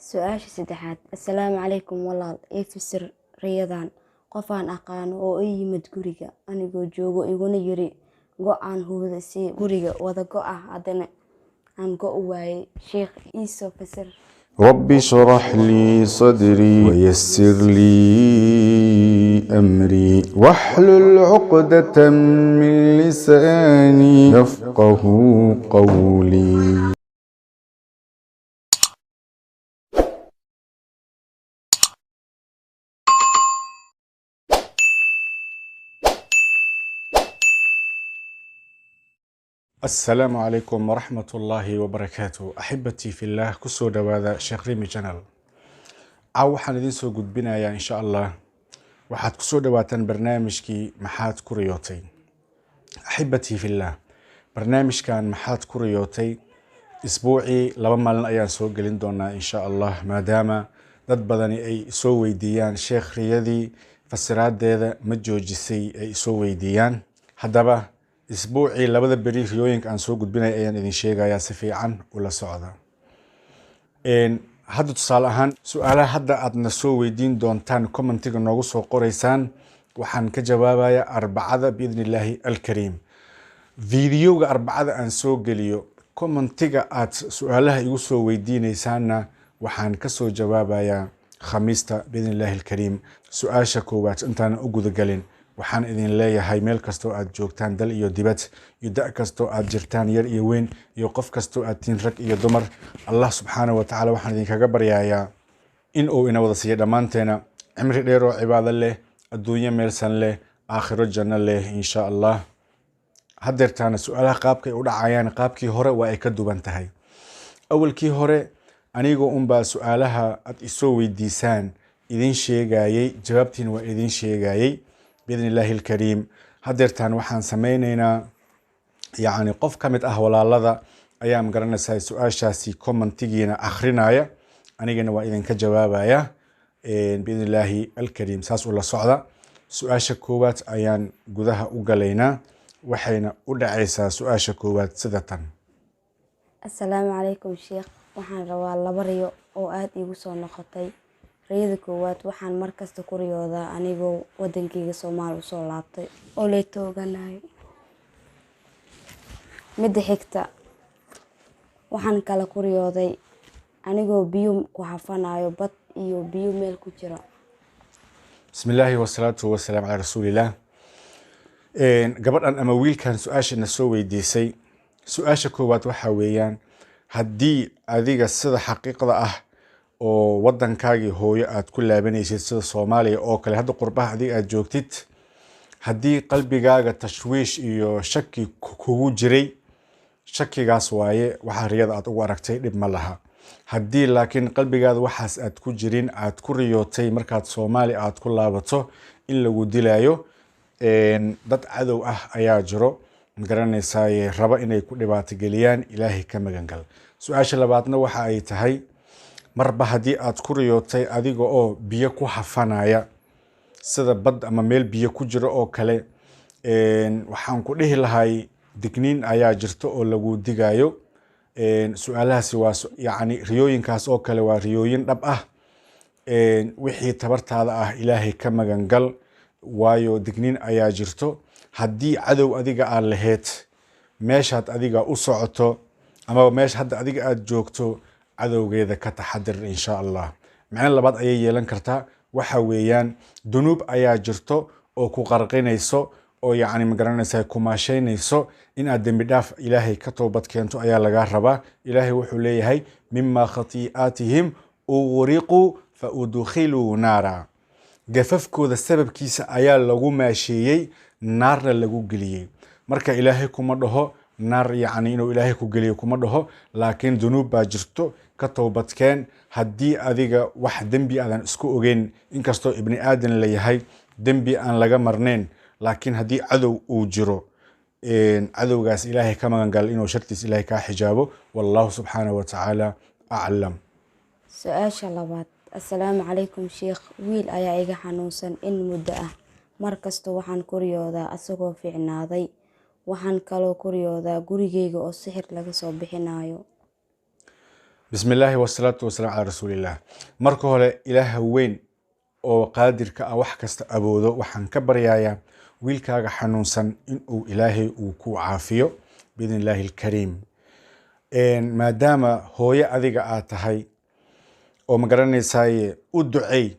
Su-aasha saddexaad. Assalaamu calaykum walaal, ii fasir riyadan. Qofaan aqaano oo ii yimid guriga anigoo joogo, iguna yiri go-aan hubada sii, guriga wada go-ah, haddana aan go u waayay. Sheekh, iisoo fasir. رب اشرح لي صدري ويسر لي أمري واحلل عقدة من لساني يفقه قولي. Asalaamu calaykum waraxmat ullaahi wabarakaatu. Axibatii fillaah, kusoo dhowaada Sheekh Rimi Channel. Caaw waxaan idiin soo gudbinayaa, insha Allah, waxaad kusoo dhowaataan barnaamijkii Maxaad ku Riyootay. Axibatii fillaah, barnaamijkan Maxaad ku Riyootay isbuucii 2 maalin ayaan soo gelin doonaa, insha Allah, maadaama dad badani ay soo weydiiyaan: "Sheekh, riyadii fasiraadeeda ma joojisay?" ay soo weydiiyaan. Haddaba isbuucii labada beri riyooyinka aan soo gudbinaya ayaan idin sheegayaa, si fiican ula socda. Hadda tusaale ahaan, su-aalaha hadda aadna soo weydiin doontaan, commentiga noogu soo qoreysaan, waxaan ka jawaabaya Arbacada biidni illaahi alkariim. Videoga Arbacada aan soo geliyo, commentiga aad su-aalaha igu soo weydiineysaanna waxaan kasoo jawaabayaa Khamiista biidni illaahi alkariim. Su-aasha koowaad intaanan u gudagelin, waxaan idin leeyahay, meel kastoo aad joogtaan, dal iyo dibad, iyo da kastoo aad jirtaan, yar iyo weyn, iyo qof kastoo aad tihiin, rag iyo dumar, Allah subxaana wa tacaala waxaan idinkaga baryayaa in uu ina wada siiyo dhammaanteena cimri dheer oo cibaado leh, adduunyo meelsan leh, aakhiro janno leh, insha Allah. Haddeertaana su-aalaha qaabkay u dhacayaan qaabkii hore waa ay ka duwan tahay. Awalkii hore aniga unbaa su-aalaha aad isoo weydiisaan idin sheegayey, jawaabtiina waa idin sheegayey biidni illaahi alkariim. Haddeertaan waxaan sameyneynaa, yacni, qof ka mid ah walaalada ayaa, magaranaysaa, su-aashaasi commentigiina akhrinaya, anigana waa idinka jawaabaya biidni illaahi alkariim. Saas ula socda. Su-aasha koowaad ayaan gudaha u galaynaa, waxayna u dhacaysaa su-aasha koowaad sida tan. Assalaamu calaykum sheekh, waxaan rabaa laba riyo oo aada iigu soo noqotay. Riyada koowaad, waxaan markasta ku riyoodaa anigoo wadankeyga Soomaali usoo laabtay oo lay tooganayo. Midda xigta, waxaan kale ku riyooday anigoo biyo ku hafanayo, bad iyo biyo meel ku jira. Bismi illaahi wasalaatu wasalaam calaa rasuulillaah. Gabadhan ama wiilkan su-aashana soo weydiisay, su-aasha koowaad waxaa weeyaan, haddii adiga sida xaqiiqda ah oo wadankaagii hooyo aad ku laabanaysid, sida Soomaaliya oo kale, hadda qurbaha adiga aad joogtid, haddii qalbigaaga tashwiish iyo shaki kugu jiray, shakigaas waaye waxaa riyada aad ugu aragtay, dhib ma laha. Haddii laakiin qalbigaada waxaas aad ku jirin, aad ku riyootay markaad Soomaali aad ku laabato in lagu dilayo, dad cadow ah ayaa jiro, magaranaysaye, raba inay ku dhibaato geliyaan, Ilaahay ka magangal. Su-aasha labaadna waxa ay tahay, marba haddii aad ku riyootay adiga oo biyo ku hafanaya, sida bad ama meel biyo ku jiro oo kale, waxaan ku dhihi lahay digniin ayaa jirto oo lagu digayo. Su-aalahaasi waa yacni riyooyinkaas oo kale waa riyooyin dhab ah. Wixii tabartaada ah Ilaahay ka magangal, waayo digniin ayaa jirto. Haddii cadow adiga aad lahayd, meeshaad adiga u socoto amaba meesha hadda adiga aad joogto, cadowgeeda ka taxadir, insha Allah. Macno labaad ayay yeelan kartaa, waxa weeyaan dunuub ayaa jirto oo ku qarqinayso oo, yacni, magaranaysaa, kumaashaynayso. In aad dembi dhaaf Ilaahay ka toobad keento ayaa lagaa rabaa. Ilaahay wuxuu leeyahay: "Mima khatii'aatihim ughriquu fa udkhiluu naara." Gafafkooda sababkiisa ayaa lagu maasheeyey, naarna lagu geliyey. Marka Ilaahay kuma dhaho naar, yacni inuu Ilaahay ku geliyo kuma dhaho, laakiin dunuub baa jirto, ka toobadkeen. Haddii adiga wax dembi aadan isku ogeyn, inkastoo ibni aadan la yahay, dembi aan laga marnayn, laakiin haddii cadow uu jiro, cadowgaas Ilaahay ka magan gal inuu shartiis Ilaahay kaa xijaabo. Wallahu subxaanahu wa tacaala aclam. Su-aasha labaad. Assalaamu calaykum sheekh, wiil ayaa iga xanuunsan in muddo ah. Mar kasta waxaan ku riyoodaa asagoo fiicnaaday. Waxaan kaloo ku riyoodaa gurigeyga oo sixir laga soo bixinayo. Bismi illaahi wasalaatu wasalaam calaa rasuulillaah. Marka hore, Ilaaha weyn oo qaadirka ah, wax kasta awoodo, waxaan ka baryayaa wiilkaaga xanuunsan inuu Ilaahay uu ku caafiyo biidni illaahi alkariim. Maadaama hooyo adiga aad tahay oo ma garanaysaaye, u duceey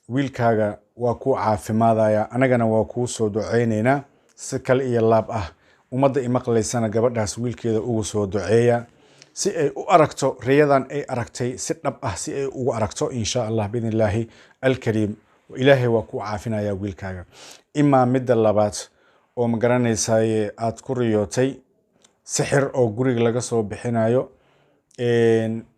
wiilkaaga, waa kuu caafimaadaya. Anagana waa kuu soo duceyneynaa si kale iyo laab ah. Ummadda imaqlaysana gabadhaas wiilkeeda ugu soo duceeya si ay u aragto riyadan ay aragtay, si dhab ah si ay ugu aragto, insha Allah, biidni illaahi alkariim. Ilaahay waa kuu caafinaya wiilkaaga. Imaa midda labaad oo ma garanaysaaye aad ku riyootay sixir oo guriga laga soo bixinayo,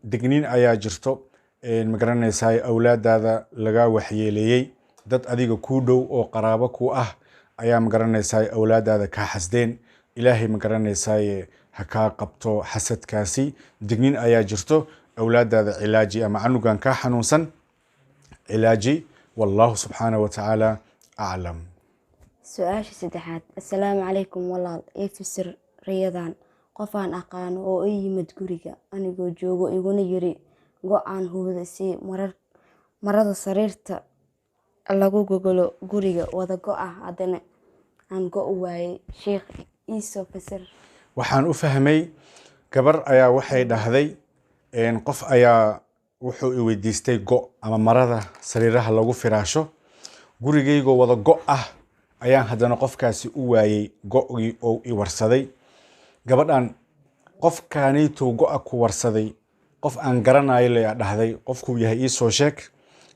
digniin ayaa jirto. Ma garanaysaay, awlaadaada laga waxyeeleeyey, dad adiga kuu dhow oo qaraabo ku ah ayaa, ma garanaysaay, awlaadaada kaa xasdeen. Ilaahay, ma garanaysaay, ha kaa qabto xasadkaasi. Digniin ayaa jirto. Awlaadaada cilaaji ama canugan kaa xanuunsan cilaaji. Wallahu subxaanahu wa tacaala aclam. Su-aasha saddexaad. Assalaamu calaykum walaal, ii fasir riyadan. Qofaan aqaano oo ii yimid guriga anigoo joogo, iguna yiri go-aan huwada sii, marada sariirta lagu gogolo, guriga wada go ah, haddana aan go u waayay. Sheekh, iisoo fasir. Waxaan u fahmay gabar ayaa waxay dhahday, qof ayaa wuxuu i weydiistay go ama marada sariiraha lagu firaasho. Gurigaygoo wada go ah ayaan haddana qofkaasi u waayey go-gii oo i warsaday. Gabadhan, qofkaaniituu go-a ku warsaday, qof aan garanayo layaa dhahday. Qofkuu yahay ii soo sheeg.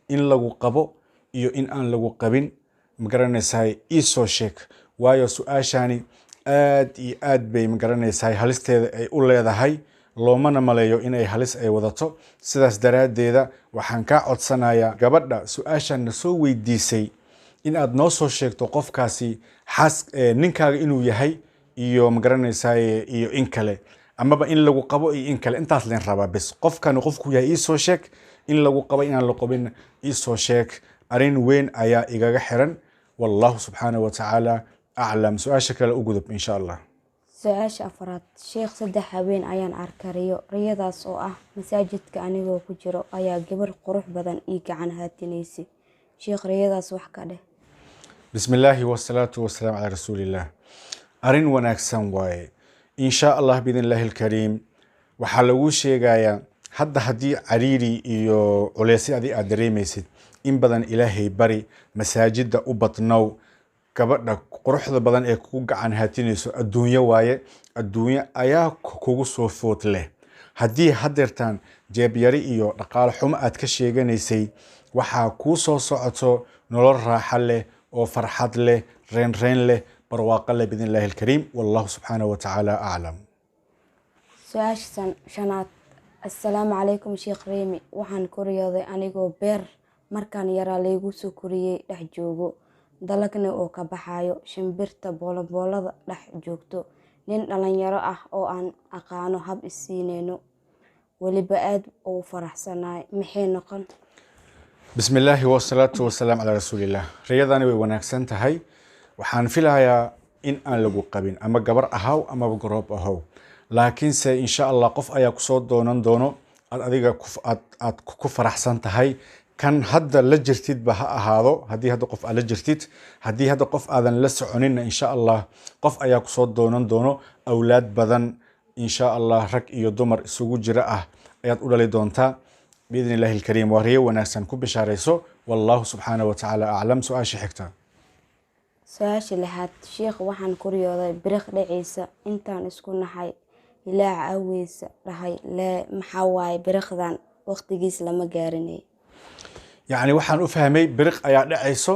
In lagu qabo iyo in aan lagu qabin, ma garanaysaay, ii soo sheeg. Waayo, su-aashaani aad iyo aad bay, ma garanaysaay, halisteeda ay u leedahay, loomana maleeyo inay halis ay wadato. Sidaas daraaddeeda waxaan kaa codsanayaa, gabadha su-aashan na soo weydiisay, in aad noo soo sheegto qofkaasi xaas ninkaaga inuu yahay iyo, ma garanaysaay, iyo in kale, amaba in lagu qabo iyo in kale. Intaas leen rabaa bes. Qofkani qofku yahay ii soo sheeg, in lagu qabo inaan la qabin ii soo sheeg. Arrin weyn ayaa igaga xiran. Wallahu subxaanahu wa tacaala aclam. Su-aasha kale u gudub, insha Allah. Su-aasha afraad. Sheekh, 3 habeen ayaan arkay riyo. Riyadaas oo ah masaajidka anigoo ku jiro ayaa gabar qurux badan ii gacan haatinaysay. Sheekh, riyadaas wax ka dheh. Bismi illaahi wasalaatu wasalaam calaa rasuulillaah. Arrin wanaagsan waaye, insha Allah, biidn illaahi alkariim. Waxaa lagu sheegayaa hadda, haddii cariiri iyo culeysyo adi aad dareemaysid in badan, Ilaahay bari, masaajida u badnow. Gabadha quruxda badan ee kugu gacan haatinayso adduunyo waaye, adduunyo ayaa kugu soo food leh. Haddii hadeertaan jeebyari iyo dhaqaale xumo aad ka sheeganaysay, waxaa kuu soo socoto nolol raaxa leh oo farxad leh, reynreyn leh, barwaaqo leh, biidn illahi alkariim. Wallahu subxaanahu wa tacaala aclam. Su-aasha shanaad. Assalaamu calaykum Sheekh Riimi, waxaan ku riyooday anigoo beer markaan yaraa laygu soo koriyey dhex joogo, dalagna oo ka baxayo, shimbirta booloboolada dhex joogto, nin dhalinyaro ah oo aan aqaano hab isiineyno, weliba aad ugu faraxsanaay. Maxay noqon? Bismi illaahi wasalaatu wasalaam calaa rasuulillaah. Riyadani way wanaagsan tahay. Waxaan filayaa in aan lagu qabin, ama gabar ahaw amaba garoob ahaw, laakiinse insha Allah qof ayaa kusoo doonan doono aad adiga aad ku faraxsan tahay. Kan hadda la jirtidba ha ahaado, haddii hadda qof aad la jirtid. Haddii hadda qof aadan la soconinna, insha Allah qof ayaa kusoo doonan doono. Awlaad badan, insha Allah, rag iyo dumar isugu jira ah ayaad u dhali doontaa biidni illahi alkariim. Waa riyo wanaagsan, ku bishaarayso. Wallahu subxaanahu wa tacaala aclam. Su-aasha xigta. Su-aasha lixaad. Sheekh, waxaan ku riyooday biriq dhiciisa. Intaan isku naxay, Ilaah aweysa dhahay, lee maxaa waaye biriqdan, waqtigiis lama gaarinay. Yacni waxaan u fahmay biriq ayaa dhacayso,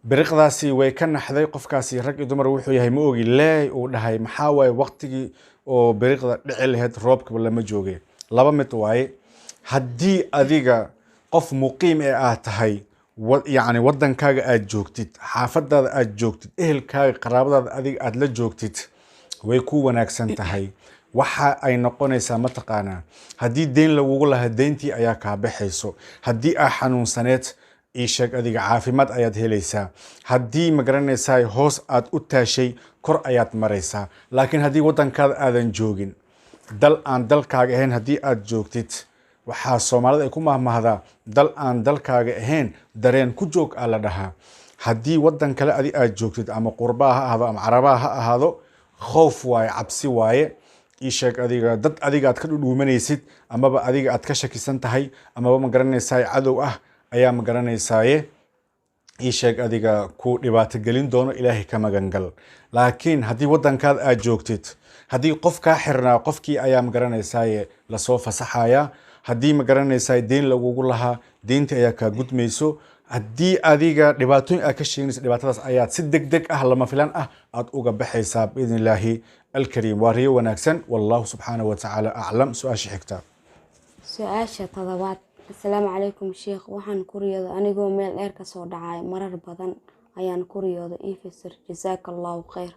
biriqdaasi way ka naxday qofkaasi. Rag iyo dumar wuxuu yahay ma ogi. Leey uu dhahay, maxaa waaye waqtigii oo biriqda dhici lahayd, roobkaba lama joogay. Laba mid waaye. Haddii adiga qof muqiim ee aad tahay, yacni waddankaaga aad joogtid, xaafadaada aad joogtid, ehelkaaga, qaraabadaada adiga aad la joogtid, way ku wanaagsan tahay. Waxa ay noqonaysaa, mataqaanaa, haddii deyn lagugu lahaa, deyntii ayaa kaa baxayso. Haddii aa xanuunsaneed, ii sheeg, adiga caafimaad ayaad helaysaa. Haddii, ma garanaysaa, hoos aad u taashay, kor ayaad maraysaa. Laakiin haddii waddankaada aadan joogin, dal aan dalkaaga ahayn haddii aad joogtid Waxaa Soomaalida ay ku mahmahdaa, dal aan dalkaaga ahayn dareen ku joog aa la dhahaa. Haddii wadan kale adi aad joogtid, ama qurbaa ha ahaado ama carabaha ha ahaado, khoof waaye, cabsi waaye. Ii sheeg adiga, dad adiga aad ka dhudhuumanaysid amaba adiga aad ka shakisan tahay amaba ma garanaysaay cadow ah ayaa ma garanaysaaye ii sheeg adiga ku dhibaato gelin doono. Ilaahay ka magangal. Laakiin haddii wadankaad aad joogtid, haddii qof kaa xirnaa, qofkii ayaa ma garanaysaaye lasoo fasaxaya. Haddii ma garanaysaay deyn lagugu lahaa, deyntii ayaa kaa gudmayso. Haddii adiga dhibaatooyin aad ka sheeganayso, dhibaatadaas ayaad si deg deg ah, lama filan ah aad uga baxaysaa biidni illaahi alkariim. Waa riyo wanaagsan, wallahu subxaanahu wa tacaala aclam. Su-aasha xigta. Su-aasha toddobaad. Asalaamu calaykum sheekh, waxaan ku riyooday anigoo meel dheer kasoo dhacay. Marar badan ayaan ku riyooday. Ii fasir, jasaaka allahu khayr.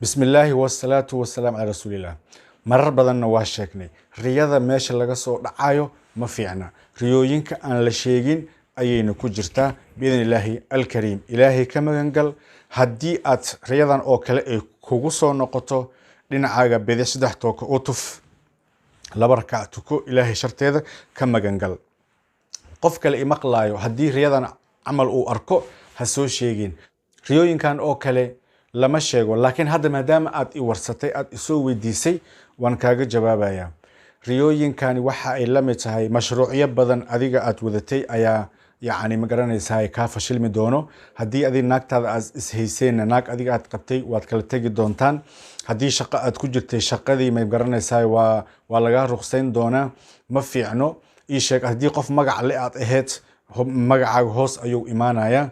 Bismi illaahi wasalaatu wasalaam calaa rasuuliillah. Marar badanna waa sheegnay, riyada meesha laga soo dhacayo ma fiicna. Riyooyinka aan la sheegin ayayna ku jirtaa biidni illaahi alkariim. Ilaahay ka magangal. Haddii aad riyadan oo kale ay kugu soo noqoto, dhinacaaga bidix 3 tooka u tuf, 2 rakac tuko, ilaahay sharteeda ka magangal. Qof kale imaqlaayo haddii riyadan camal uu arko, ha soo sheegin. Riyooyinkan oo kale lama sheego, laakiin hadda maadaama aad i warsatay, aad isoo weydiisay, waan kaaga jawaabayaa. Riyooyinkani waxa ay la mid tahay mashruucyo badan adiga aad wadatay ayaa yacni ma garanaysaa kaa fashilmi doono. Haddii adig naagtaada aad ishayseenna, naag adiga aad qabtay, waad kala tegi doontaan. Haddii shaqo aad ku jirtay, shaqadii ma garanaysaa waa lagaa ruqsayn doonaa. Ma fiicno. Ii sheeg, haddii qof magac le aad ahayd, magacaaga hoos ayuu imaanayaa.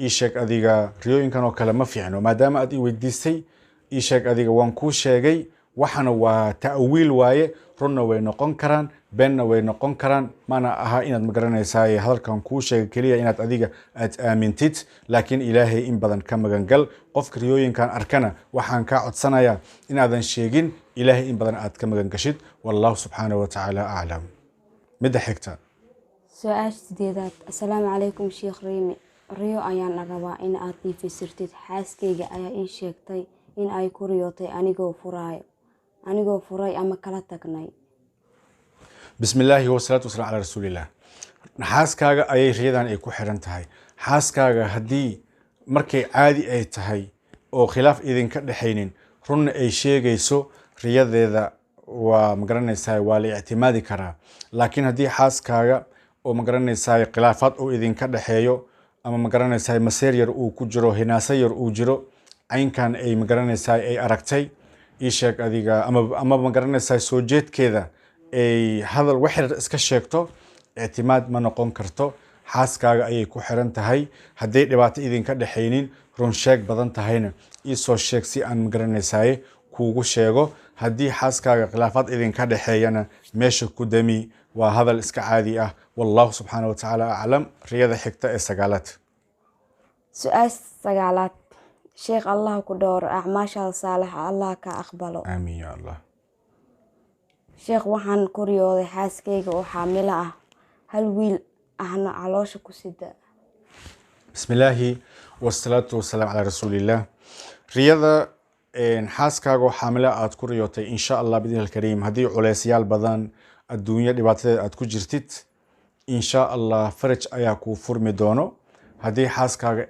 Ii sheeg adiga, riyooyinkan oo kale ma fiicno. Maadaama aad i weydiisay, ii sheeg adiga, waan kuu sheegay. Waxana waa ta'wiil waaye, runna way noqon karaan, beenna way noqon karaan. Mana aha inaad ma garanaysaay hadalkan kuu sheegay keliya inaad adiga aad aamintid, laakiin ilaahay in badan ka magangal. Qofka riyooyinkan arkana waxaan kaa codsanayaa inaadan sheegin, ilaahay in badan aad ka magangashid. Wallahu subxaanahu wa tacaala aclam. Midda xigta. Su-aasha sideedaad. Asalaamu calaykum sheekh Riimi, riyo ayaan rabaa in aad ii fasirtid. Xaaskayga ayaa ii sheegtay in ay ku riyootay anigoo furaayo, anigoo furay ama kala tagnay. Bismi illaahi wasalaatu wasalaam calaa rasuuliillah. Xaaskaaga ayay riyadan ay ku xiran tahay. Xaaskaaga haddii markay caadi ay tahay oo khilaaf idinka dhexaynin, runna ay sheegayso, riyadeeda waa ma garanaysaa waa la ictimaadi karaa. Laakiin haddii xaaskaaga oo ma garanaysaa khilaafaad uu idinka dhexeeyo ama ma garanaysaa maseer yar uu ku jiro, hinaaso yar uu jiro, caynkan ay ma garanaysaa ay aragtay, ii sheeg adiga, ama ma garanaysaa soo jeedkeeda ay hadal wax yar iska sheegto, ictimaad ma noqon karto. Xaaskaaga ayay ku xiran tahay. Hadday dhibaato idinka dhexaynin, run sheeg badan tahayna, iisoo sheeg si aan ma garanaysaye kuugu sheego. Haddii xaaskaaga khilaafaad idinka dhexeeyana, meesha ku dami, waa hadal iska caadi ah. Wallahu subxaana wa tacaala aclam. Riyada xigta ee sagaalaad. Su-aasha sagaalaad. Sheekh, Allah ku dhowro, acmaashaada saalixa Allah ka aqbalo. Aamiin ya Allah. Sheekh, waxaan ku riyooday xaaskayga oo xaamilo ah, hal wiil ahna caloosha ku sida. Bismi illaahi wasalaatu wasalaam calaa rasuuliillah. Riyada xaaskaaga oo xaamilo aad ku riyootay, insha allah biidni alkariim, haddii culeysyaal badan adduunyo dhibaatadeed aad ku jirtid, insha allah faraj ayaa kuu furmi doono. Haddii xaaskaaga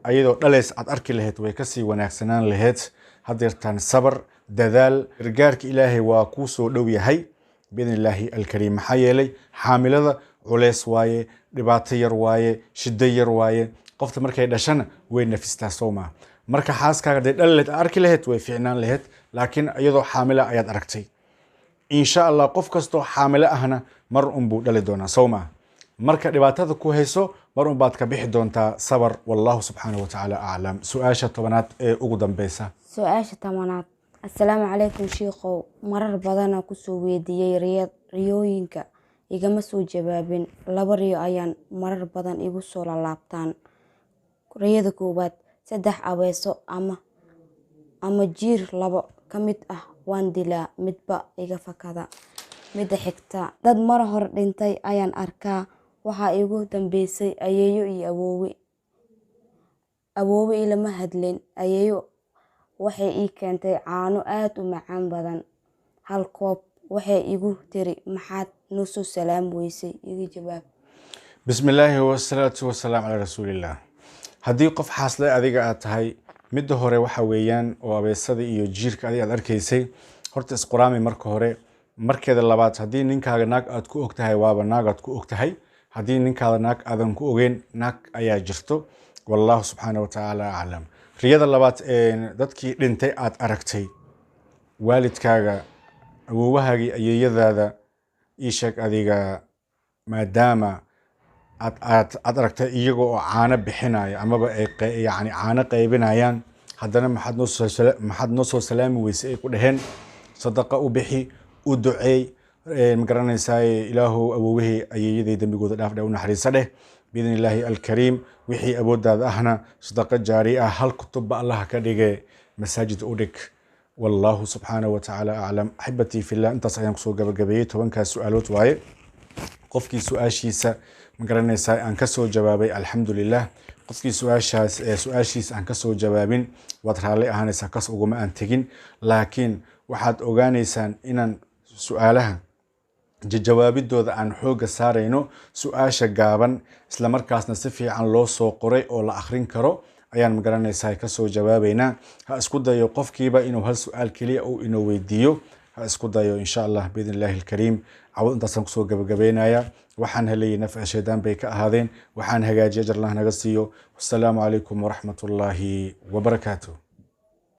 ayadoo dhaleys aad arki lahayd, way kasii wanaagsanaan lahayd. Hadeertaan sabar, dadaal, gargaarka ilaahay waa kuu soo dhow yahay biidni illaahi alkariim. Maxaa yeelay xaamilada culeys waaye, dhibaato yar waaye, shiddo yar waaye. Qofta markay dhashana way nafistaa, soo maa? Marka xaaskaaga hadday dhali lahayd, aad arki lahayd, way fiicnaan lahayd. Laakiin iyadoo xaamila ayaad aragtay. Insha allah qof kastoo xaamilo ahna mar un buu dhali doonaa, soo maa? Marka dhibaatada ku hayso mar un baad ka bixi doontaa. Sabar, wallahu subxaanahu wa tacaala aclam. Su-aasha 10aad ee ugu dambeysa. Su-aasha 10aad. Asalaamu calaykum shiikhow, marar badana kusoo weydiiyey riyooyinka, igama soo jawaabin. 2 riyo ayaan marar badan igu soo lalaabtaan. Riyada koowaad, 3 abeeso ama jiir, 2 ka mid ah waan dilaa, midba iga fakada. Midda xigta, dad mar hore dhintay ayaan arkaa. Waxaa iigu dambeysay ayeeyo iyo awoowe. Awoowe ilama hadlin. Ayeeyo waxay ii keentay caano aad u macaan badan, hal koob Waxay igu tiri, maxaad noo soo salaami weysay? Iga jawaab. Bismi illaahi wasalaatu wasalaam calaa rasuulillaah. Haddii qof xaasle adiga aad tahay, midda hore waxa weeyaan oo abeesada iyo jiirka adiga aad arkaysay, horta isquraami marka hore. Markeeda labaad, haddii ninkaaga naag aad ku og tahay, waaba naag aad ku og tahay. Haddii ninkaada naag aadan ku ogeyn, naag ayaa jirto. Wallahu subxaana wa tacaala aclam. Riyada labaad, dadkii dhintay aad aragtay, waalidkaaga, awowahaagii, ayeeyadaada, ii sheeg adiga, maadaama aad aragtay iyaga oo caano bixinaya amaba ay yani caano qaybinayaan, haddana maxaad noo soo salaami weysay ay ku dhaheen, sadaqa u bixi, u duceey. Ma garanaysaa, ilaahow awowahey ayeeyaday dembigooda dhaaf dheh, u naxariisa dheh, biidni illaahi alkariim. Wixii awooddaada ahna sadaqa jaari ah, hal kutubba Allaha ka dhige, masaajid u dhig. Wallahu subxaanahu wa tacaala aclam. Axibatii fillah, intaas ayaan kusoo gabagabeeyey 10kaas su-aalood waaye. Qofkii su-aashiisa, ma garanaysaa, aan kasoo jawaabay, alxamdulilah. Qofkii su-aashaas su-aashiisa aan kasoo jawaabin, waad raalli ahaanaysaa, kas uguma aan tegin, laakiin waxaad ogaanaysaan inaan su-aalaha jawaabidooda aan xoogga saarayno su-aasha gaaban, isla markaasna si fiican loo soo qoray oo la akhrin karo ayaan, ma garanaysaa, kasoo jawaabaynaa. Ha isku dayo qofkiiba inuu hal su-aal keliya uu inoo weydiiyo, ha isku dayo, insha Allah, biidn illahi alkariim. Cawad intaasaan kusoo gabagabeynaya. Waxaan helayay nafca shaydaan bay ka ahaadeen, waxaan hagaajiya ajar Allah naga siiyo. Wasalaamu calaykum waraxmat ullaahi wabarakaatu.